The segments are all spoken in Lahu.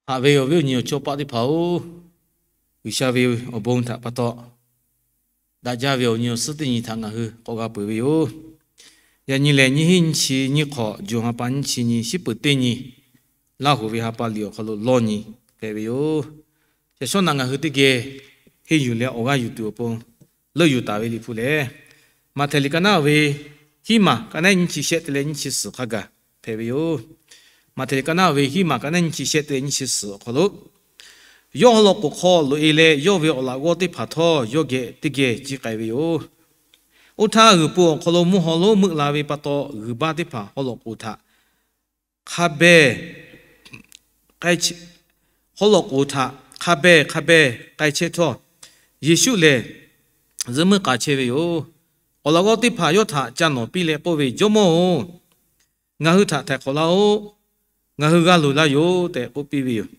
Haꞈ ve awˬ viˉ awˬ nyi awˬ chawˇ paˆ teˇ hpaˍ-oˬ, G'uiˬsha ve awˬ bon htaꞈ pa taw, daꞈ jaˇ ve awˬ nyi awˬ suhˉ teˇ nyi htaꞈ ngaˬ hui k'awꞈ g'a peuˬ ve yoˬ. Yaꞈ nyi lehˬ, nyiˇ hinˉ nyiˇ chi nyiˇ hk'awꞈ, June ha pa nyiˇ chi nyi, shiˉ peuˍ teˇ nyi, Laˇ huˍ ve ha pa liꞈ awˬ hk'aw lo lawˇ nyi hpehꞈ ve yoˬ. Yaꞈ shawˉ naꞈ ngaˬ hui teˇ geh henˇ yuˬ leh awˬ g'aˇ yuˬ tuˬ awˬ pon leuˆ yuˬ taˍ ve Liꞈ hpu lehˬ, Maꞈhtehˍ liꞈ ka naˉ ve hiˉ maˬ ka naˉ nyiˇ chi shehˆ te leh nyiˇ chi suhˍ hk'a gaˬ hpehꞈ ve yoˬ. Maꞈhtehˍ liꞈ ka naˉ ve hiˉ maˬ ka naˉ nyiˇ chi shehˆ te leh nyiˇ chi suhˍ awˬ hk'aw lo, yawˇ haw lawꞈ k'oˍ hk'aw loꞈ-e leh, yawˇ ve awˬ laꞈ g'awˇ teˇ hpaˍ htawˇ yawˇ geh teˇ geh ciˇ k'ai ve yoˬ. Oˇ htaˇ, g'uiˬ po awˬ hk'aw lo mvuhˇ haw lonˉ meuˆ la ve pa taw, g'uiˬ baˇ teˇ hpaˍ haw lawꞈ k'oˍ htaꞈ hk'a behˇ haw lawꞈ k'oˍ htaꞈ hk'a behˇ hk'a behˇ k'ai chehˇ htawˇ, Yeˍsuˆ lehˬ zuhꞈ muiˉ k'a chehˇ ve yoˬ. Awˬ laꞈ g'awˇ teˇ hpaˍ yawˇ htaꞈ ca nawˍ piˇ leh k'oˆ ve, Jawˇmawˇ-oˬ, ngaˬ hui htaꞈ htaiˍ hk'awꞈ laˇ-oˆ. Ngaˬ hui g'a loˍ laˇ yoˬ tehꞈ k'oˆ piˇ ve yoˬ.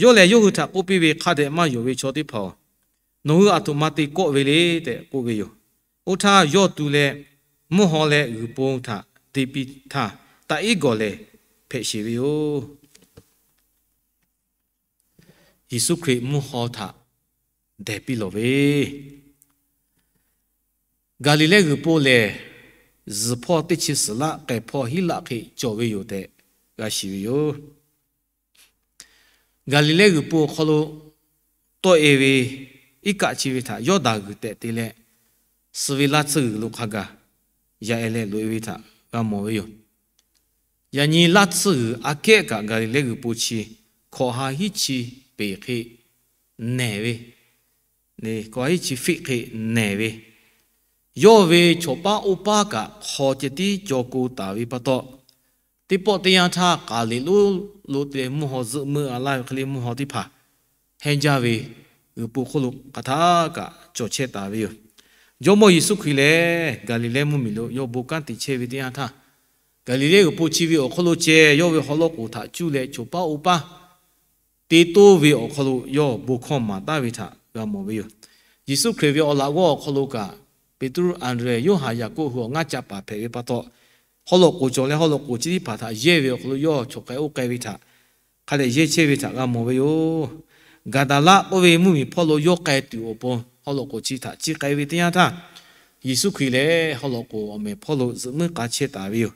Yawˇ lehˬ yawˇ hui htaꞈ k'oˆ piˇ ve, Hk'a dehꞈ maˇ yonˍ ve chaw teˇ hpaˍ-oˬ, nawˬ hui aˬ htoꞈ ma te kawˆ ve le tehꞈ k'oˆ ve yoˬ. Oˇ htaˇ, yawˇ tu leh mvuhˇ haw leh g'uiˬ po htaꞈ te piˇ htaˇ, taꞈ iˉ gawˬ lehˬ hpehꞈ sheˍ ve yoˬ. Yeˍsuˆ Hkriꞈ mvuhˇ haw htaꞈ dehˬ piˇ lawˬ ve, Gaˍliˍlehˇ g'uiˬ po lehˬ, zuhˬ hpawˇ teˇ chi suhˍ laˆ k'ai hpawˇ hiˉ laˆ hk'e cawˬ ve yoˬ tehꞈ g'a shiˍ ve yoˬ. Gaˍliˍlehˇ g'uiˬ po awˬ hk'aw lo tawˆ-e ve iˉ kaˆ chi ve htaꞈ Yawˇdanˍ g'uiˬ tehꞈ te leh, suh ve laˇ tsuhˇ g'uiˬ lo hk'a gaˬ yaꞈ-e leh loꞈ-e ve htaꞈ g'a mawˬ ve yoˬ. Yaꞈ nyi laˇ tsuhˇ g'uiˬ aꞈ kehˉ kaꞈ Gaˍliˍlehˇ g'uiˬ po chi hkawꞈ ha hiˉ chi peˍ hk'e nehˬ ve, hkawꞈ ha hiˉ chi fiˆ hk'e nehˬ ve, yawˇ ve chawˬ paˉ oˇ paˉ kaꞈ hk'aw ceh tiˉ caw ko taˍ ve pa taw, teˇ pawˆ teˇ yanˇ htaˇ k'aˍ liꞈ lonˉ lo te leh mvuhˇ haw zuhꞈ muiˉ-a laˇ ve hk'e le mvuhˇ haw teˇ hpaˍ henˇ jaˇ ve g'uiˬ po hk'oˆ lo hk'aˬ htaˇ kaꞈ cawˬ chehˇ taˍ ve yoˬ. Jawˇmawˇ Yeˍsuˆ Hkriꞈ lehˬ, Gaˍliˍlehˇ mvuhˇmiˬ lo yawˇ bon kanˉ te chehˇ ve teˇ yanˇ htaˇ, Gaˍliˍlehˇ g'uiˬ po chi ve awˬ hk'aw lo ceh yawˇ ve haw lawˇ k'oˍ htaꞈ cuˇ leh chawˬ paˉ oˇ paˉ te toˇ ve awˬ hk'aw lo yawˇ bon hkawˇ maˍ taˍ ve htaꞈ g'a mawˬ ve yoˬ. Yeˍsuˆ Hkriꞈ ve awˬ laꞈ g'awˇ awˬ hk'aw lo kaꞈ, Peˍtruˆ, Anˍdrehˍ, Yoˇhanˬ, Yaˍkoˆ hui awˬ ngaˇ ca paˍ hpehꞈ ve pa taw, haw lawꞈ k'oˍ cawˬ leh haw lawꞈ k'oˍ chi teˇ hpaˍ htaꞈ yehˇ ve awˬ hk'aw lo yawˇ chawˬ k'ai oˇ k'ai ve htaꞈ hk'a dehꞈ yehˇ chehˇ ve htaꞈ g'a mawˬ ve yoˬ. Gaˍdaˍlaˆ k'oˆ ve mvuhˇmiˬ hpawˇ lo yawˇ k'ai tuˬ awˬ pon haw lawꞈ k'oˍ chi htaꞈ ciˇ k'ai ve teˇ yanˇ htaˇ, Yeˍsuˆ Hkriꞈ lehˬ haw lawꞈ k'oˍ awˬ mehˍ hpawˇ lo zuhꞈ muiˉ k'a chehˇ taˍ ve yoˬ.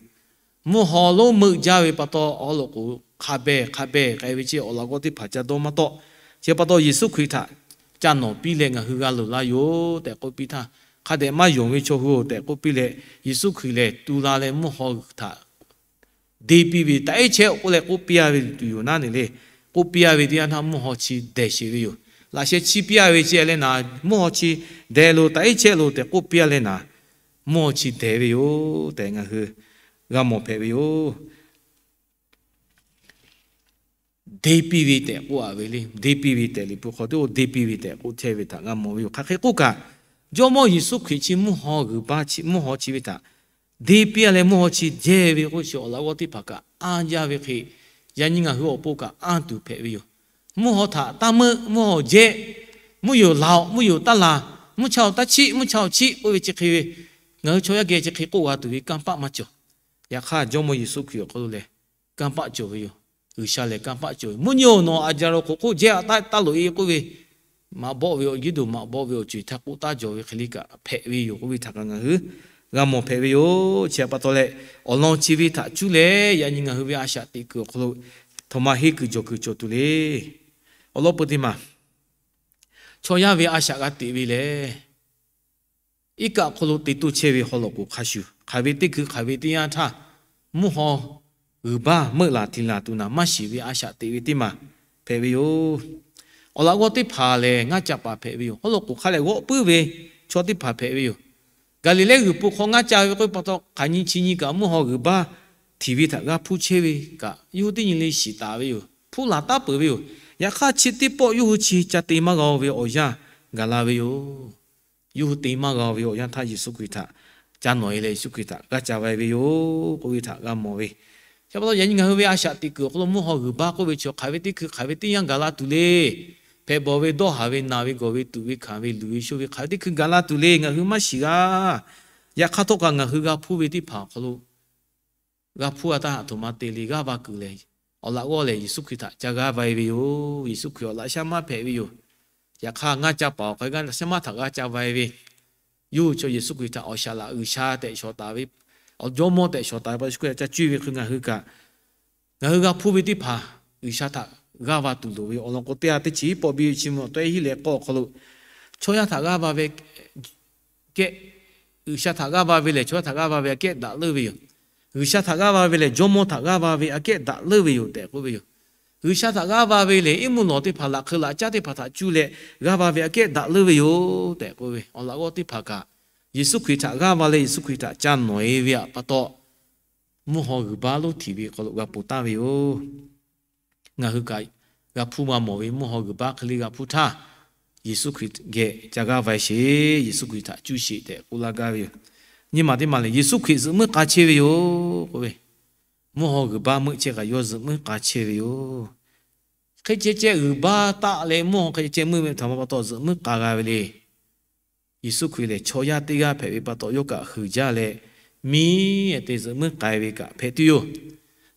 Mvuhˇ haw lonˉ meuˆ jaˇ ve pa taw, awˬ lawn k'o, hk'a behˬ hk'a behˬ k'ai ve ceˇ awˬ laꞈ g'awˇ teˇ hpaˍ ca dawˇ maˇ tawˆ. Chi pa taw, Yeˍsuˆ Hkriꞈ htaꞈ ca nawˬ piˇ leh ngaˬ hui g'a loˍ la yoˬ tehꞈ k'oˆ piˇ htaˇ, hk'a dehꞈ maˇ yonˍ ve chaw hui-oˬ tehꞈ k'oˆ piˇ leh, Yeˍsuˆ Hkriꞈ lehˬ tu la leh mvuhˇ haw g'uiˬ htaꞈ deˇ piˇ ve, taꞈ iˉ chehˇ k'oˆ leh k'oˆ piˇ-a ve tuˬ yoˬ naˉ ne le. K'oˆ piˇ-a ve teˇ yanˇ htaˇ mvuhˇ haw chi dehˬ sheˍ ve yoˬ. Laꞈ sheh chiˇ piˇ-a ve ceˇ leh naˍ, mvuhˇ haw chi dehˬ loˬ, taꞈ iˉ chehˇ loˬ tehꞈ k'oˆ piˇ-a leh naˍ, mvuhˇ haw chi dehˬ ve yoˬ tehꞈ ngaˬ hui g'a mawˬ hpehꞈ ve yoˬ. Deˇ piˇ ve tehꞈ k'oˆ-a ve le. Deˇ piˇ ve tehꞈ Liꞈ hpu hk'aw teˇ-oˬ, deˇ piˇ ve tehꞈ k'oˆ chehˇ ve htaꞈ g'a mawˬ ve yoˬ. Hk'aˬ hk'e k'oˆ kaꞈ, Jawˇmawˇ Yeˍsuˆ Hkriꞈ chi mvuhˇ haw g'uiˬ baˇ chi, mvuhˇ haw chi ve htaꞈ deˇ piˇ-a leh mvuhˇ haw chi dehˬ ve k'oˆ chi awˬ laꞈ g'awˇ teˇ hpaˍ kaꞈ anˇ jaˇ ve hk'e, yaꞈ nyi ngaˬ hui awˬ pon kaꞈ anˇ tuˬ hpehꞈ ve yoˬ. Mvuhˇ haw htaꞈ taˇ meuˆ, mvuhˇ haw jehˇ, mvuhˇ yeˬ laˬ-oꞈ, mvuhˇ yeˬ taˇ laˬ, mvuhˇ cha-oˬ taˇ chiˆ, mvuhˇ cha-oˬ chiˆ k'oˆ ve chi hk'e ve, ngaˬ hui chaw yaˇ geh chi hk'e k'oˆ g'a tuˬ ve kanˇ paˆ maˇ cawˬ. Yaꞈ hk'aˇ, Jawˇmawˇ Yeˍsuˆ Hkriꞈ awˬ hk'aw lo lehˬ kanˇ paˆ cawˬ ve yoˬ. G'uiˬsha lehˬ kanˇ paˆ cawˬ ve, mvuhˇ nyi-oˬ, nawˬ a jaˇ lo hk'oꞈ hk'oˆ jehˇ taˇ loꞈ-e k'oˆ ve, maꞈ bawˆ ve awˬ, Eˇjiˇtuꞈ maꞈ bawˆ ve awˬ ceuˬ htaˇ k'oˆ taˉ jawˬ ve hk'e le kaꞈ hpehꞈ ve yoˬ k'oˆ ve htaꞈ kaꞈ ngaˬ hui g'a mawˬ hpehꞈ ve yoˬ. Chi htaꞈ pa taw leh, awˬ lawn chi ve htaꞈ cuˇ leh yaꞈ nyi ngaˬ hui ve a shaꞈ teꞈ kuiˬ awˬ hk'aw lo htoꞈ ma henˇ kuiˬ jawˬ kuiˬ cawˬ tuˬ le. Awˬ lawn peu teˇ maˬ, chaw yaˇ ve a shaꞈ g'a teꞈ ve lehˬ, iˉ kaˆ hk'oˆ lo te toˇ chehˇ ve haw lawꞈ k'oˍ hk'a shuˍ, hk'aˬ ve teˇ hkui hk'aˬ ve teˇ yanˇ htaˇ, mvuhˇ haw g'uiˬ baˇ meuˆ laˬ tiˍ laˬ tuˬ naˍ maˇ shiˍ ve a shaꞈ teꞈ ve teˇ maˬ hpehꞈ ve yoˬ. Awˬ laꞈ g'awˇ teˇ hpaˍ lehˬ ngaˇ ca paˍ hpehꞈ ve yoˬ. Haw lawꞈ k'oˍ hk'a lehˬ g'awˆ puiˉ ve chaw teˇ hpaˍ hpehꞈ ve yoˬ. Gaˍliˍlehˇ g'uiˬ po hk'aw ngaˇ ca ve k'oˆ ve pa taw, hk'aˬ nyi chi nyi kaꞈ mvuhˇ haw g'uiˬ baˇ htiˍ ve htaꞈ g'a hpuˇ chehˇ ve kaꞈ, yawˇ hui teˇ nyi le shiˍ taˍ ve yoˬ. Hpuˇ laˬ taˉ peuˬ ve yoˬ. Yaꞈ hk'aˇ, chi teˇ pawˆ yawˇ hui chi ca te maˇ g'a-o ve awˬ yanˇ gaˬ la ve yoˬ. Yawˇ hui te maˇ g'a-o ve awˬ yanˇ htaˇ, Yeˍsuˆ Hkriꞈ htaꞈ ca nawˬ-e leh Yeˍsuˆ Hkriꞈ htaꞈ g'aˇ ca va-e ve yoˬ k'oˆ ve htaꞈ g'a mawˬ ve. Chi pa taw, yaꞈ nyi ngaˬ hui ve a shaꞈ teꞈ kuiˬ awˬ hk'aw lo mvuhˇ haw g'uiˬ baˇ k'oˆ ve chi hk'aˬ ve teˇ hkui hk'aˬ ve teˇ yanˇ gaˬ la tuˬ le. Hpehꞈ bawˬ ve, dawˇ haˍ ve, naˬ ve, gawˬ ve, tuꞈ ve, hkanˍ ve, luˬ ve, sho ve, hk'aˬ ve teˇ hkui gaˬ la tuˬ le, ngaˬ hui maˇ shiˍ g'a. Yaꞈ hk'aˇ htawˇ kaꞈ ngaˬ hui g'a hpuˇ ve teˇ hpaˍ awˬ hk'aw lo g'a hpuˇ-a htaˇ, aˬ htoꞈ ma te le, g'aˇ va kuiˬ lehˬ, Awˬ laꞈ g'awˇ lehˬ, Yeˍsuˆ Hkriꞈ htaꞈ ca g'aˇ va e ve yoˬ. Yeˍsuˆ Hkriꞈ awˬ laꞈ shaˉ maˇ hpehꞈ ve yoˬ. Yaꞈ hk'aˇ, ngaˇ ca paˍ awˬ hk'aw g'aˇ shaˉ maˇ htaꞈ g'aˇ ca va e ve, yawˇ hui chaw Yeˍsuˆ Hkriꞈ htaꞈ awˬ shaˍ laꞈ G'uiˬsha tehꞈ shawˍ taˍ ve, awˬ jawˇmawˇ tehꞈ shawˍ taˍ ve pa taw shu k'o, ca cuˇ ve hk'e ngaˬ hui kaꞈ, ngaˬ hui g'a hpuˇ ve teˇ hpaˍ G'uiˬsha htaꞈ g'aˇ va tuˬ loˍ ve yoˬ. Awˬ lawn k'o, teˇ ha teˇ chi hiˉ pawˆ biˇ ve chi mvuh awˬ to ehˉ hiˉ leh k'awˇ awˬ hk'aw lo, chaw yaˇ htaꞈ g'aˇ va ve kehˉ, G'uiˬsha htaꞈ g'aˇ va ve lehˬ, chaw yaˇ htaꞈ g'aˇ va ve aꞈ kehˉ daꞈ leuˇ ve yoˬ. G'uiˬsha htaꞈ g'aˇ va ve lehˬ, jawˇmawˇ htaꞈ g'aˇ va ve aꞈ kehˉ daꞈ leuˇ ve yoˬ tehꞈ k'oˆ ve yoˬ. G'uiˬsha htaꞈ g'aˇ va ve lehˬ, iˉ mvuhˇ lawˬ teˇ hpaˍ, laꞈ hk'eu laꞈ caˉ teˇ hpaˍ htaꞈ cuˇ leh g'aˇ va ve aꞈ kehˉ daꞈ leuˇ ve yoˬ tehꞈ k'oˆ ve. Awˬ laꞈ g'awˇ teˇ hpaˍ kaꞈ, Yeˍsuˆ Hkriꞈ htaꞈ g'aˇ va leh Yeˍsuˆ Hkriꞈ htaꞈ ca nawˬ e ve aꞈ pa taw, mvuhˇ haw g'uiˬ baˆ lonˉ htiˍ ve hk'aw lo g'a ponˬ taˍ ve yoˬ. Ngaˬ hui kaꞈ g'a hpuˇ maˇ mawˬ ve mvuhˇ haw g'uiˬ baˆ hk'e le g'a hpuˇ htaˇ, Yeˍsuˆ Hkriꞈ geh ca g'aˇ va sheˍ, Yeˍsuˆ Hkriꞈ htaꞈ cuˇ sheˍ tehꞈ k'oˆ laˇ gaˇ ve yoˬ. Nyi maˬ teˇ maˬ lehˬ, Yeˍsuˆ Hkriꞈ zuhꞈ muiˉ k'a chehˇ ve yoˬ k'oˆ ve, mvuhˇ haw g'uiˬ baˆ meuˆ chehˇ kaꞈ yawˇ zuhꞈ muiˉ k'a chehˇ ve yoˬ. Hk'e ceh ceh g'uiˬ baˆ taˆ leh mvuhˇ haw hk'e ceh ceh meuˆ ve htaꞈ ma pa taw zuhꞈ muiˉ k'a g'a ve le. Yeˍsuˆ Hkriꞈ lehˬ, chaw yaˇ teˇ g'aˇ hpehꞈ ve pa taw, yawˇ kaꞈ heuˬ jaˇ leh, miˇ te zuhꞈ muiˉ k'ai ve kaꞈ hpehꞈ tuˬ yoˬ.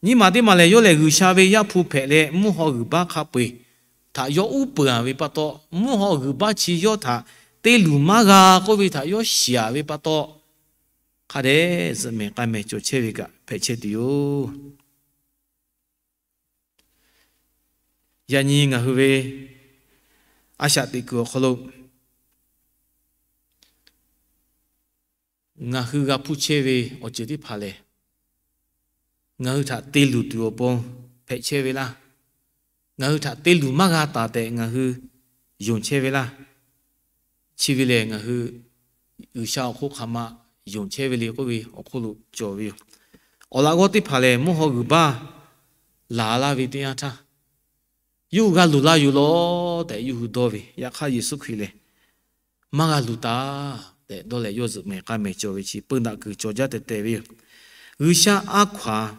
Nyi maˬ teˇ maˬ lehˬ, yawˇ lehˬ G'uiˬsha ve Yaˇ hpu hpehꞈ leh, mvuhˇ haw g'uiˬ baˆ hk'a peu eˬ htaꞈ yawˇ uˉ peunˍ a ve pa taw, mvuhˇ haw g'uiˬ baˆ chi yawˇ htaꞈ te luˬ maˇ g'a k'oˆ ve htaꞈ yawˇ shiˍ a ve pa taw, hk'a dehꞈ zuhꞈ mehˍ k'a mehˍ cawˬ chehˇ ve kaꞈ hpehꞈ chehˇ tuˬ yoˬ. Yaꞈ nyi ngaˬ hui ve a shaꞈ teꞈ kuiˬ awˬ hk'aw lo ngaˬ hui g'a hpuˇ chehˇ ve awˬ ceuˬ teˇ hpaˍ lehˬ, ngaˬ hui htaꞈ te luˬ tuˬ awˬ pon hpehꞈ chehˇ ve laˇ. Ngaˬ hui htaꞈ te luˬ maˇ g'a taˍ tehꞈ ngaˬ hui yonˍ chehˇ ve laˇ. Chi ve lehˬ, ngaˬ hui G'uiˬsha awˬ hk'oˆ hk'aˬ ma yonˍ chehˇ ve le k'oˆ ve awˬ hk'oˆ lo cawˬ ve yoˬ. Awˬ laꞈ g'awˇ teˇ hpaˍ lehˬ, mvuhˇ haw g'uiˬ baˆ laˬ laˇ ve teˇ yanˇ htaˇ, yawˇ hui g'a luˬ la yoˬ law tehꞈ yawˇ hui dawˇ ve. Yaꞈ hk'aˇ, Yeˍsuˆ Hkriꞈ lehˬ, maˇ g'a luˬ taˍ tehꞈ dawˇ leh, yawˇ zuhꞈ mehˍ k'a mehˍ cawˬ ve chi peu daꞈ kuiˬ cawˬ jaˇ tehꞈ tehꞈ ve yoˬ. G'uiˬsha a hkaw-anˬ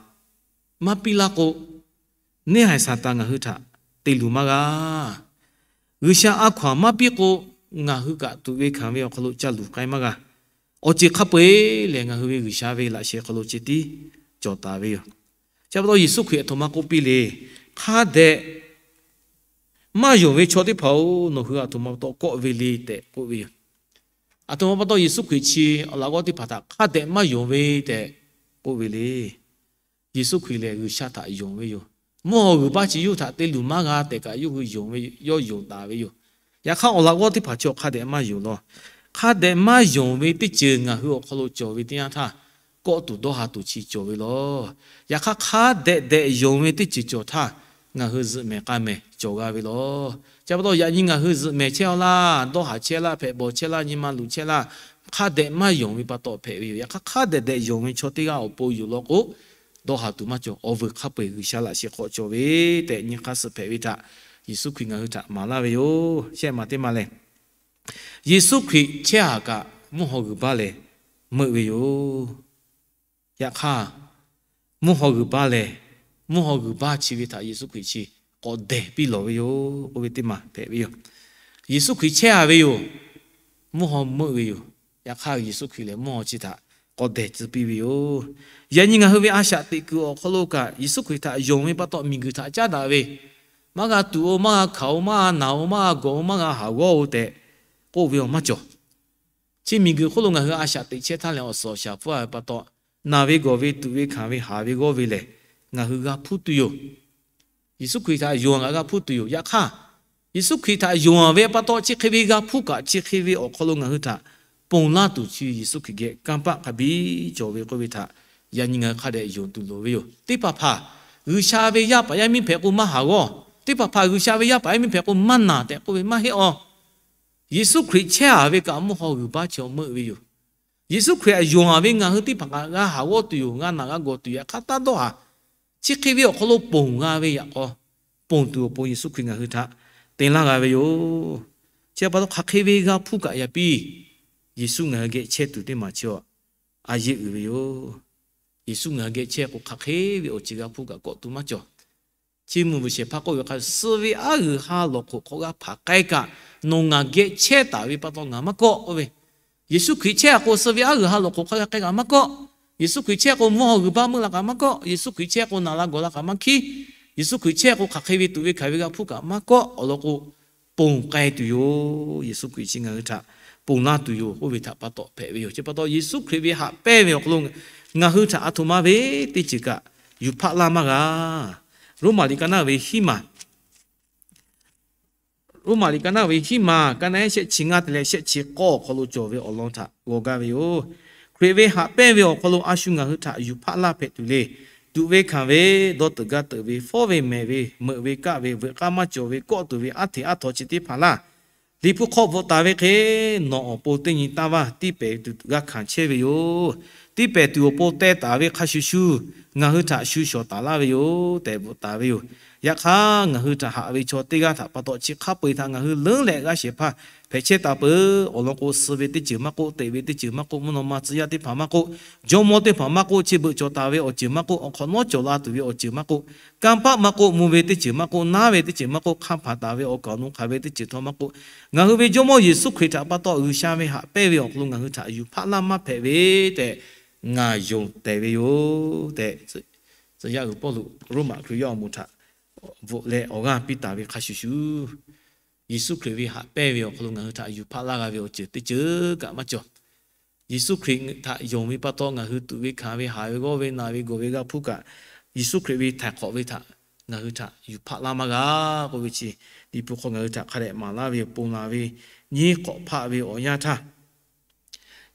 maˇ piˇ laˇ k'o, neˇ haiˬ Saˍtanˍ ngaˬ hui htaꞈ te luˬ maˇ g'a. G'uiˬsha a hkaw-anˬ maˇ piˇ k'o, ngaˬ hui kaꞈ tuꞈ ve hkanˍ ve awˬ hk'aw lo ca luˬ k'ai maˇ g'a. Awˬ ceuˬ hk'a peu eˬ lehˬ, ngaˬ hui ve G'uiˬsha ve laꞈ sheh hk'aw lo ceh tiˉ cawˬ taˍ ve yoˬ. Chi pa taw Yeˍsuˆ Hkriꞈ aˬ htoꞈ ma k'oˆ piˇ le. Hk'a dehꞈ maˇ yonˍ ve chaw teˇ hpaˍ-oˬ, nawˬ hui aˬ htoꞈ ma pa taw kawˆ ve le tehꞈ k'oˆ ve yoˬ. Aˬ htoꞈ ma pa taw Yeˍsuˆ Hkriꞈ chi awˬ laꞈ g'awˇ teˇ hpaˍ htaꞈ hk'a dehꞈ maˇ yonˍ ve tehꞈ k'oˆ ve le. Yeˍsuˆ Hkriꞈ lehˬ, G'uiˬsha htaꞈ yonˍ ve yoˬ. Mvuhˇ haw g'uiˬ baˆ chi yawˇ hui htaꞈ te luˬ maˇ g'a tehꞈ kaꞈ yawˇ hui yonˍ ve, yawˇ yonˍ taˍ ve yoˬ. Yaꞈ hk'aˇ, awˬ laꞈ g'awˇ teˇ hpaˍ chi hk'a dehꞈ maˇ yonˍ law. Hk'a dehꞈ maˇ yonˍ ve teˇ ceuˬ ngaˬ hui awˬ hk'aw lo cawˬ ve teˇ yanˇ htaˇ, kawˆ tuˬ dawˇ ha tuˬ chi cawˬ ve law. Yaꞈ hk'aˇ, hk'a dehꞈ dehꞈ yonˍ ve teˇ ceuˬ cawˬ htaˇ, ngaˬ hui zuhꞈ mehˍ k'a mehˍ cawˬ g'a ve law. Chi pa taw, yaꞈ nyi ngaˬ hui zuhꞈ mehˍ chehˇ-aw laˇ, dawˇ haˍ chehˇ laˇ, hpehꞈ bawˬ chehˇ laˇ, nyi ma luˬ chehˇ laˇ, hk'a dehꞈ maˇ yonˍ ve pa taw hpehꞈ ve yoˬ. Yaꞈ hk'aˇ, hk'a dehꞈ dehꞈ yonˍ ve chaw teˇ g'aˇ awˬ pon yoˬ law k'o, dawˇ ha tuˬ maˇ cawˬ. Awˬ vuiˬ hk'a peu-eˬ G'uiˬsha laꞈ sheh hk'aw cawˬ ve tehꞈ nyi hk'aˇ suh hpehꞈ ve htaꞈ Yeˍsuˆ Hkriꞈ ngaˬ hui htaꞈ maˍ laˇ ve yoˬ. Shehˆ maˬ teˇ maˬ lehˬ, Yeˍsuˆ Hkriꞈ chehˇ haˍ kaꞈ mvuhˇ haw g'uiˬ baˆ lehˬ meuˆ ve yoˬ. Yaꞈ hk'aˇ, mvuhˇ haw g'uiˬ baˆ lehˬ, mvuhˇ haw g'uiˬ baˆ chi ve htaꞈ Yeˍsuˆ Hkriꞈ chi k'awꞈ dehˬ piˇ lawˬ ve yoˬ k'oˆ ve teˇ maˬ hpehꞈ ve yoˬ. Yeˍsuˆ Hkriꞈ chehˇ haˍ ve yoˬ. Mvuhˇ haw meuˆ ve yoˬ. Yaꞈ hk'aˇ, Yeˍsuˆ Hkriꞈ lehˬ mvuhˇ haw chi htaꞈ k'awꞈ dehˬ tcuh piˇ ve yoˬ. Yaꞈ nyi ngaˬ hui ve a shaꞈ teꞈ kuiˬ awˬ hk'aw lo kaꞈ, Yeˍsuˆ Hkriꞈ htaꞈ yonˍ ve pa taw miˬguiˬ htaꞈ caˉ daꞈ ve, maˇ g'a tuꞈ-oˬ, maˇ g'a hkanˍ-oˬ, maˇ g'a naˬ-oˬ, maˇ g'a gawˬ-oˬ, maˇ g'a haˍ g'awˇ-oˬ tehꞈ k'oˆ ve awˬ maˇ cawˬ. Chi miˬguiˬ hk'oˆ lo ngaˬ hui a shaꞈ teꞈ chehˇ htaˇ lehˬ, awˬ suhˍ awˬ shaˍ hpfuhˇ a ve pa taw, naˬ ve gawˬ ve tuꞈ ve hkanˍ ve haˍ ve g'awˇ ve lehˬ, ngaˬ hui g'a hpuˇ tuˬ yoˬ. Yeˍsuˆ Hkriꞈ htaꞈ yonˍ a kaꞈ g'a hpuˇ tuˬ yoˬ. Yaꞈ hk'aˇ, Yeˍsuˆ Hkriꞈ htaꞈ yonˍ a ve pa taw, chi hk'e ve g'a hpuˇ kaꞈ chi hk'e ve awˬ hk'aw lo ngaˬ hui htaꞈ ponˬ laˇ tuˬ chi Yeˍsuˆ Hkriꞈ geh kanˇ paˆ hk'a biˇ cawˬ ve k'oˆ ve htaꞈ yaꞈ nyi ngaˬ hui hk'a dehꞈ yonˍ tuˬ loˍ ve yoˬ. Teˇ hpaˍ hpaˍ G'uiˬsha ve yaˇ paˍ yaˇ miˇ hpehꞈ k'o maˇ haˍ g'awˇ. Teˇ hpaˍ hpaˍ G'uiˬsha ve yaˇ paˍ yaˇ miˇ hpehꞈ k'o maˇ naˬ tehꞈ k'oˆ ve maˇ heˆ-aˬ. Yeˍsuˆ Hkriꞈ chehˇ a ve kaꞈ mvuhˇ haw g'uiˬ baˆ chi awˬ meuˆ ve yoˬ. Yeˍsuˆ Hkriꞈ htaꞈ yonˍ a ve ngaˬ hui teˇ hpaˍ kaꞈ g'a haˍ g'awˇ tuˬ yoˬ, g'a naˬ g'a gawˬ tuˬ yoˬ. Yaꞈ hk'aˇ, taˇ dawˇ haˍ. Chi hk'e ve awˬ hk'aw lo ponˬ g'a ve yaꞈ k'aw, ponˬ tuˬ awˬ pon Yeˍsuˆ Hkriꞈ ngaˬ hui htaꞈ te laˇ g'a ve yoˬ. Chi pa taw, hk'aˬ hk'e ve g'a hpuˇ kaꞈ yaꞈ piˇ, Yeˍsuˆ ngaˬ hui geh chehˇ tuˬ teˇ maˬ chi a yeˇ uiˍ ve yoˬ. Yeˍsuˆ ngaˬ hui geh chehˇ k'o, hk'aˬ hk'e ve awˬ ceuˬ g'a hpuˇ kaꞈ kawˆ tuˬ maˇ cawˬ. Chi mvuhˇ miˬ shehˍ hpaˇ k'oˆ ve hk'a, suh ve aˉ g'uiˬ ha lawˬ hk'oꞈ hk'aw g'a hpanˍ k'ai kaꞈ, nawˬ ngaˬ geh chehˇ taˍ ve pa taw ngaˬ maˇ kawˆ k'oˆ ve. Yeˍsuˆ Hkriꞈ chehˇ a k'o, suh ve aˉ g'uiˬ ha lawˬ hk'oꞈ hk'aw g'a k'ai kaꞈ maˇ kawˆ. Yeˍsuˆ Hkriꞈ chehˇ k'o, mvuhˇ haw g'uiˬ baˆ meuˆ la kaꞈ maˇ kawˆ. Yeˍsuˆ Hkriꞈ chehˇ k'o, naˬ la gawˬ la kaꞈ maˇ hkiˉ. Yeˍsuˆ Hkriꞈ chehˇ k'o, hk'aˬ hk'e ve tuꞈ ve hkanˍ ve g'a hpuˇ kaꞈ maˇ kawˆ, awˬ lawn k'o, ponˬ k'ai tuˬ yoˬ. Yeˍsuˆ Hkriꞈ chi ngaˬ hui htaꞈ ponˬ laˇ tuˬ yoˬ k'oˆ ve htaꞈ pa taw hpehꞈ ve yoˬ. Chi pa taw Yeˍsuˆ Hkriꞈ ve haꞈ pehnˇ ve awˬ hk'aw lo ngaˬ hui htaꞈ a htoꞈ ma ve teˇ ceuˬ kaꞈ yuˬ hpaˆ laˇ maˇ g'a. Roˉmaꞈ liꞈ ka naˇ ve hiˉ maˬ Roˉmaꞈ liꞈ ka naˇ ve hiˉ maˬ ka naˇ shehˆ chi ngaˇ te leh shehˆ chi k'awˇ awˬ hk'aw lo cawˬ ve awˬ lawn htaꞈ g'aw gaˇ ve yoˬ. Hkriꞈ ve haꞈ pehnˇ ve awˬ hk'aw lo a shu ngaˬ hui htaꞈ yuˬ hpaˆ laˇ hpehꞈ tuˬ le. Tuꞈ ve hkanˍ ve, dawˇ teuꞈ gaˇ teuꞈ ve, fawˉ ve mehˍ ve, meuꞈ ve kaˆ ve, veuꞈ k'aˇ maˇ cawˬ ve, kawˆ tuˬ ve, aˉ hteꞈ aˉ htaw chi teˇ hpaˍ laˇ, Liꞈ hpu hk'aw bvuhꞈ taˍ ve hk'e, nawˬ awˬ pon teˇ nyi taˇ vaˇ tiˇ pehˍ tuˬ g'a hkanˍ chehˇ ve yoˬ. Tiˇ pehˍ tuˬ awˬ pon teh taˍ ve hk'a shuˍ shuˍ, ngaˬ hui htaꞈ shu shawˍ taˍ laˇ ve yoˬ tehꞈ bvuhꞈ taˍ ve yoˬ. Yaꞈ hk'aˇ, ngaˬ hui htaꞈ haꞈ ve chaw teˇ g'aˇ htaꞈ pa taw chi hk'a peu-eˬ htaꞈ ngaˬ hui leuˉ leh g'a shehˍ hpaˇ hpehꞈ chehˇ taˍ peuˬ. Awˬ lawn k'o, suh ve teˇ ceuˬ maˇ k'oˆ, teꞈ ve teˇ ceuˬ maˇ k'oˆ, mvuhˇ naw ma tcuh yaˇ teˇ hpaˍ maˇ k'oˆ, jawˇmawˇ teˇ hpaˍ maˇ k'oˆ, chi beuꞈ cawˬ taˍ ve awˬ ceuˬ maˇ k'oˆ, awˬ hk'awꞈ nawˉ cawˬ la tuˬ ve awˬ ceuˬ maˇ k'oˆ, kanˇ paˆ maˇ k'oˆ, mvuh ve teˇ ceuˬ maˇ k'oˆ, naˉ ve teˇ ceuˬ maˇ k'oˆ, hk'anˇ hpanˍ taˍ ve awˬ kaˍ awˬ nu hk'aˬ ve teˇ ceuˬ htawˇ maˇ k'oˆ, ngaˬ hui ve Jawˇmawˇ Yeˍsuˆ Hkriꞈ htaꞈ pa taw G'uiˬsha ve haꞈ pehnˇ ve awˬ hk'aw lo ngaˬ hui htaꞈ yuˬ hpaˆ laˇ maˇ hpehꞈ ve tehꞈ ngaˬ yonˍ tehˬ ve yoˬ tehꞈ, tcuh yaˇ uiˍ Pawˇluꞈ Roˉmaꞈ Hkriꞈ yaˇ awˬ moˍ htaꞈ bvuhꞈ leh awˬ g'aˇ piˇ taˍ ve hk'a shuˍ shuˍ, Yeˍsuˆ Hkriꞈ ve haꞈ pehnˇ ve awˬ hk'aw lo ngaˬ hui htaꞈ yuˬ hpaˆ laˇ g'a ve awˬ ceuˬ teˇ ceuˬ kaꞈ maˇ cawˬ. Yeˍsuˆ Hkriꞈ htaꞈ yonˍ ve pa taw ngaˬ hui tuꞈ ve hkanˍ ve, haˍ ve g'awˇ ve, naˬ ve gawˬ ve g'a hpuˇ kaꞈ, Yeˍsuˆ Hkriꞈ ve htaiˍ hk'awꞈ ve htaꞈ ngaˬ hui htaꞈ yuˬ hpaˆ laˇ maˇ g'a k'oˆ ve chi, Liꞈ hpu hk'aw ngaˬ hui htaꞈ hk'a dehꞈ maˍ laˇ ve yoˬ. Ponˬ laˬ ve nyiˇ hk'awꞈ hpaˆ ve awˬ yanˇ htaˇ,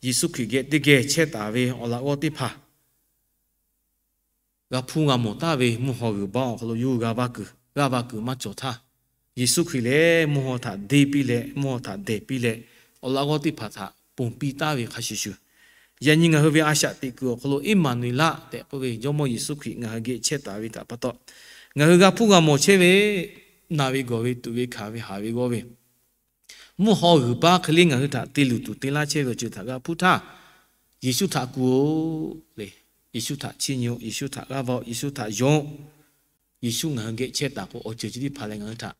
Yeˍsuˆ Hkriꞈ geh teˇ geh chehˇ taˍ ve awˬ laꞈ g'awˇ teˇ hpaˍ g'a hpuˇ g'a mawˬ taˍ ve mvuhˇ haw g'uiˬ baˆ awˬ hk'aw lo yawˇ hui g'a va kuiˬ, g'aˇ va kuiˬ maˇ cawˬ htaˇ, Yeˍsuˆ Hkriꞈ lehˬ mvuhˇ haw htaꞈ deˇ piˇ leh, mvuhˇ haw htaꞈ dehˬ piˇ leh, awˬ laꞈ g'awˇ teˇ hpaˍ htaꞈ ponˬ piˇ taˍ ve hk'a shuˍ shuˍ, yaꞈ nyi ngaˬ hui ve a shaꞈ teꞈ kuiˬ awˬ hk'aw lo Iˉmaˍnuˍeˍlaˆ tehꞈ k'oˆ ve Jawˇmawˇ Yeˍsuˆ Hkriꞈ ngaˬ hui geh chehˇ taˍ ve htaꞈ pa taw, ngaˬ hui g'a hpuˇ g'a mawˬ chehˇ ve, naˬ ve gawˬ ve, tuꞈ ve hkanˍ ve, haˍ ve g'awˇ ve, mvuhˇ haw g'uiˬ baˆ hk'e le ngaˬ hui htaꞈ te luˬ tuˬ te laˇ chehˇ ve awˬ ceuˬ htaꞈ g'a hpuˇ htaˇ, Yeˍsuˆ htaꞈ kuˬ-oˆ le. Yeˍsuˆ htaꞈ chiˇ nyi-oˆ. Yeˍsuˆ htaꞈ g'aˇ va-oˆ. Yeˍsuˆ htaꞈ yonˍ-oˆ. Yeˍsuˆ ngaˬ hui geh chehˇ taˍ k'o, awˬ ceuˬ chi teˇ hpaˍ lehˬ ngaˬ hui htaꞈ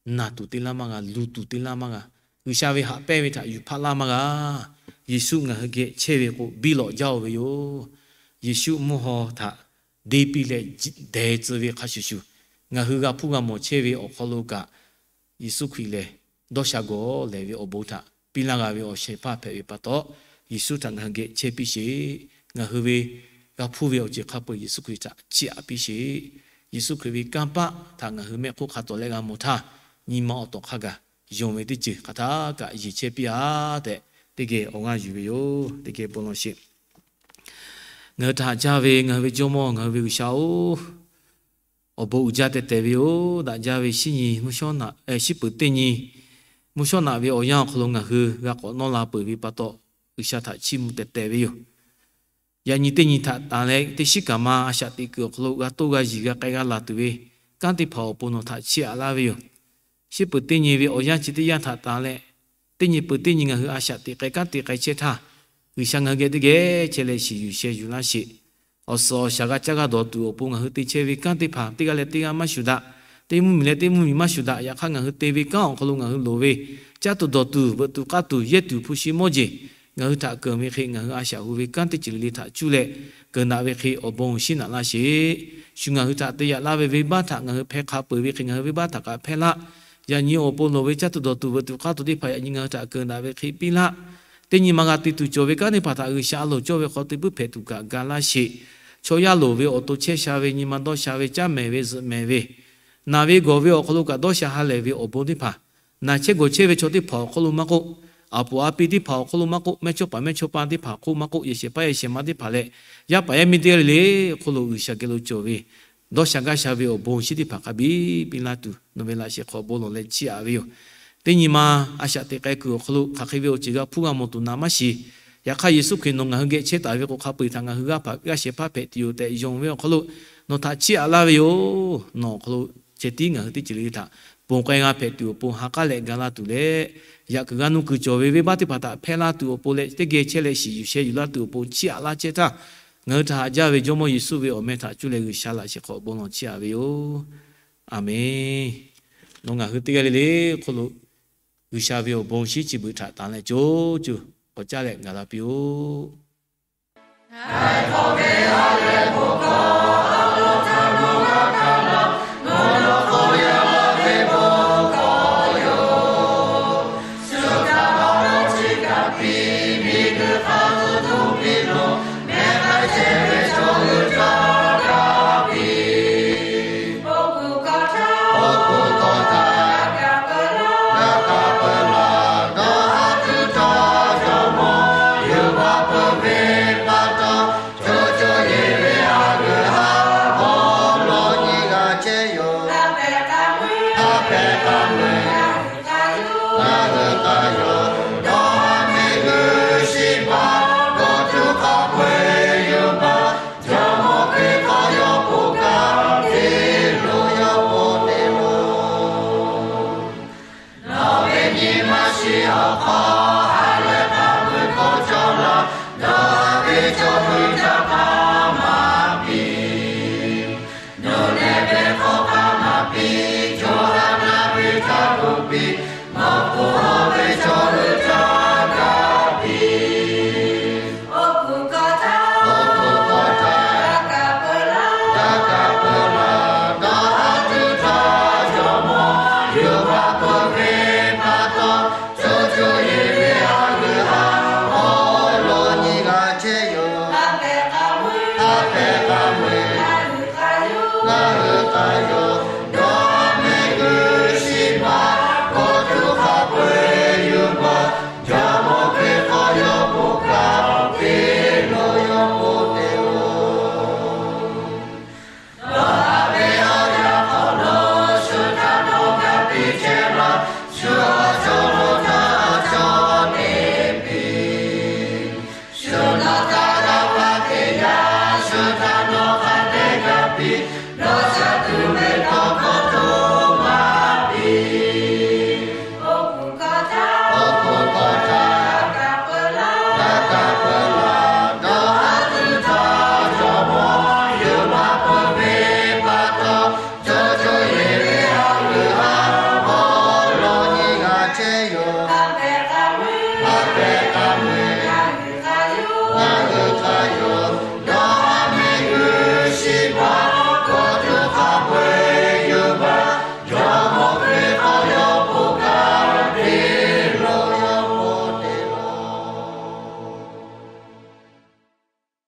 naˬ tuˬ te laˇ maˇ g'a, luˬ tuˬ te laˇ maˇ g'a. G'uiˬsha ve haꞈ pehnˇ ve htaꞈ yuˬ hpaˆ laˇ maˇ g'a. Yeˍsuˆ ngaˬ hui geh chehˇ ve k'o, biˇ lawꞈ jaˇ-oˬ ve yoˬ. Yeˍsuˆ mvuhˇ haw htaꞈ deˇ piˇ leh dehˬ tcuh ve hk'a shuˍ shuˍ, ngaˬ hui g'a hpuˇ g'a mawˬ chehˇ ve awˬ hk'aw lo kaꞈ, Yeˍsuˆ Hkriꞈ lehˬ dawˇ sha gawˬ lehˬ ve awˬ bon htaꞈ piˇ laˇ g'a ve awˬ shehˍ hpaˇ hpehꞈ ve pa taw, Yeˍsuˆ htaꞈ ngaˬ hui geh chehˇ piˇ sheˍ. Ngaˬ hui ve g'a hpuˇ ve awˬ ceuˬ hk'a peu-eˬ Yeˍsuˆ Hkriꞈ htaꞈ chiˇ aꞈ piˇ sheˍ. Yeˍsuˆ Hkriꞈ ve kanˇ paˆ htaꞈ ngaˬ hui mehˆ hk'oˆ hk'a tawˍ leh g'a mawˬ htaˇ, nyi ma awˬ tawˍ hk'a gaˬ yonˍ ve teˇ ceuˬ hk'aˬ htaˇ kaꞈ yeˬ chehˇ piˇ-a tehꞈ, teˇ geh awˬ g'aˇ yuˬ ve yoˬ. Teˇ geh bon lawˬ sheˍ. Ngaˬ hui htaꞈ haꞈ jaˇ ve ngaˬ hui ve Jawˇmawˇ, ngaˬ hui ve G'uiˬsha-oˬ, awˬ bon uiˍ jaˇ tehˬ tehˬ ve yoˬ. Daꞈ jaˇ ve shinˉ nyi, shiˉ peuˍ teˇ nyi, mvuhˇ shawˉ naꞈ ve awˬ yanˇ awˬ hk'aw lo ngaˬ hui g'a k'awꞈ nawˇ la peuˬ ve pa taw, G'uiˬsha htaꞈ chiˇ mvuh tehˬ tehˬ ve yoˬ. Yaꞈ nyi teˇ nyi htaꞈ tanˬ leh, teˇ shiˉ kaꞈ ma a shaꞈ teꞈ kuiˬ awˬ hk'aw lo g'a toˇ g'a yiˬ g'a k'ai g'a laˬ tuˬ ve kanˉ teˇ hpaˍ awˬ pon nawˬ htaꞈ chiˇ aꞈ laˇ ve yoˬ. Shiˉ peuˍ teˇ nyi ve awˬ yanˇ chi teˇ yanˇ htaꞈ tanˬ leh, teˇ nyi peuˬ teˇ nyi ngaˬ hui a shaꞈ teꞈ k'ai kanˉ te k'ai chehˇ htaˇ, G'uiˬsha ngaˬ hui geh teˇ geh chehˇ leh shiˍ yuˬ sheh yuˬ laˇ sheˍ. Awˬ suhˍ awˬ shaˍ g'a caˇ g'a dawˬ tuˬ awˬ pon ngaˬ hui te chehˇ ve kanˉ teˇ hpaˍ teˇ g'aˇ leh teˇ g'aˇ maˇ shuˍ daꞈ, teˇ mvuhˇmiˬ leh teˇ mvuhˇmiˬ maˇ shuˍ daꞈ. Yaꞈ hk'aˇ, ngaˬ hui te ve kanˉ awˬ hk'aw lo ngaˬ hui loˍ ve caˇ tuˬ dawˬ tuˬ, veuꞈ tuˬ k'aˇ tuˬ, yehˇ tuˬ hpu shi mawˇ jeˬ, ngaˬ hui htaꞈ keunˍ ve hk'e ngaˬ hui a shaꞈ hu ve kanˉ teˇ ceuˬ le le htaꞈ cuˇ leh keunˍ daꞈ ve hk'e awˬ bon shinˉ naꞈ laˇ sheˍ. Shu ngaˬ hui htaꞈ te yaꞈ laˇ ve venˇbaˆ htaꞈ ngaˬ hui hpeh hk'a peu-eˬ ve hk'e ngaˬ hui venˇbaˆ htaꞈ kaꞈ hpehˇ laˇ. Yaꞈ nyi awˬ pon loˍ ve caˇ tuˬ dawˬ tuˬ, veuꞈ tuˬ k'aˇ tuˬ teˇ hpaˍ yaꞈ nyi ngaˬ hui htaꞈ keunˍ daꞈ ve hk'e piˇ laˇ. Teˇ nyi ma g'a te tuˬ cawˬ ve kanˉ teˇ hpaˍ htaꞈ G'uiˬsha a loˍ cawˇ ve hk'aw te puiˉ hpehꞈ tuˬ kaꞈ ga laˇ sheˍ. Chaw yaˇ loˍ ve awˬ to chehˇ sha ve, nyi ma dawˇ sha ve, caˉ mehˍ ve, zuhꞈ mehˍ ve, naˬ ve gawˬ ve awˬ hk'aw lo kaꞈ dawˇ sha ha lehˬ ve awˬ bon teˇ hpaˍ, naˬ chehˇ gawˬ chehˇ ve chaw teˇ hpaˍ awˬ hk'aw lo maˇ k'oˆ, aˍ puˍ aˍ pi teˇ hpaˍ awˬ hk'aw lo maˇ k'oˆ, mehˇchawˇ paˍ mehˇchawˇ pa teˇ hpaˍ hk'oˆ maˇ k'oˆ, yehˬ shehˍ paˇ yehˬ shehˍ ma teˇ hpaˍ leh, yaˇ paˍ yaˇ miˇ teˇ g'aˇ le le hk'oˆ lo G'uiˬsha geh lo cawˬ ve dawˇ sha gaˇ sha ve awˬ bon shinˉ teˇ hpaˍ hk'a biˇ piˇ laˇ tuˬ, nawˬ ve laꞈ shehˍ hk'aw bon lawˬ leh chiˇ aꞈ ve yoˬ. Teˇ nyi ma a shaꞈ teꞈ k'ai kuiˬ awˬ hk'aw lo hk'aˬ hk'e ve awˬ ceuˬ g'a hpuˇ g'a mawˬ tuˬ naˍ maˇ shiˍ. Yaꞈ hk'aˇ, Yeˍsuˆ Hkriꞈ nawˬ ngaˬ hui geh chehˇ taˍ ve k'o, hk'a peu-eˬ htaꞈ ngaˬ hui g'aˇ hpaꞈ g'aˇ shehˍ hpaˇ hpehꞈ tuˬ yoˬ tehꞈ yonˍ ve awˬ hk'aw lo nawˬ htaꞈ chiˇ aꞈ laˇ ve yoˬ. Nawˬ awˬ hk'aw lo ceh tiˉ ngaˬ hui teˇ ceuˬ le le htaꞈ ponˬ k'ai g'a hpehꞈ tuˬ awˬ pon ha k'aˉ leh ga laˇ tuˬ leh, yaꞈ kuiˬ g'a nuˇ kuiˬ cawˬ ve venˇbaˆ teˇ hpaˍ htaꞈ hpehˇ laˇ tuˬ awˬ pon leh, teˇ geh chehˇ leh shiˍ yuˬ sheh yuˬ laˇ tuˬ awˬ pon chiˇ aꞈ laˇ chehˇ htaˇ, ngaˬ hui htaꞈ haꞈ jaˇ ve Jawˇmawˇ Yeˍsuˆ ve awˬ meh htaꞈ cuˇ leh G'uiˬsha laꞈ shehˍ hk'aw bon lawˬ chiˇ aꞈ ve yoˬ. Aˬmenˍ. Nawˬ ngaˬ hui teˇ g'aˇ le le hk'oˆ lo G'uiˬsha ve awˬ bon shinˉ chi beuꞈ htaꞈ tanˬ leh co co k'awꞈ caˇ leh gaˬ la piˇ-oˆ. a hpehꞈ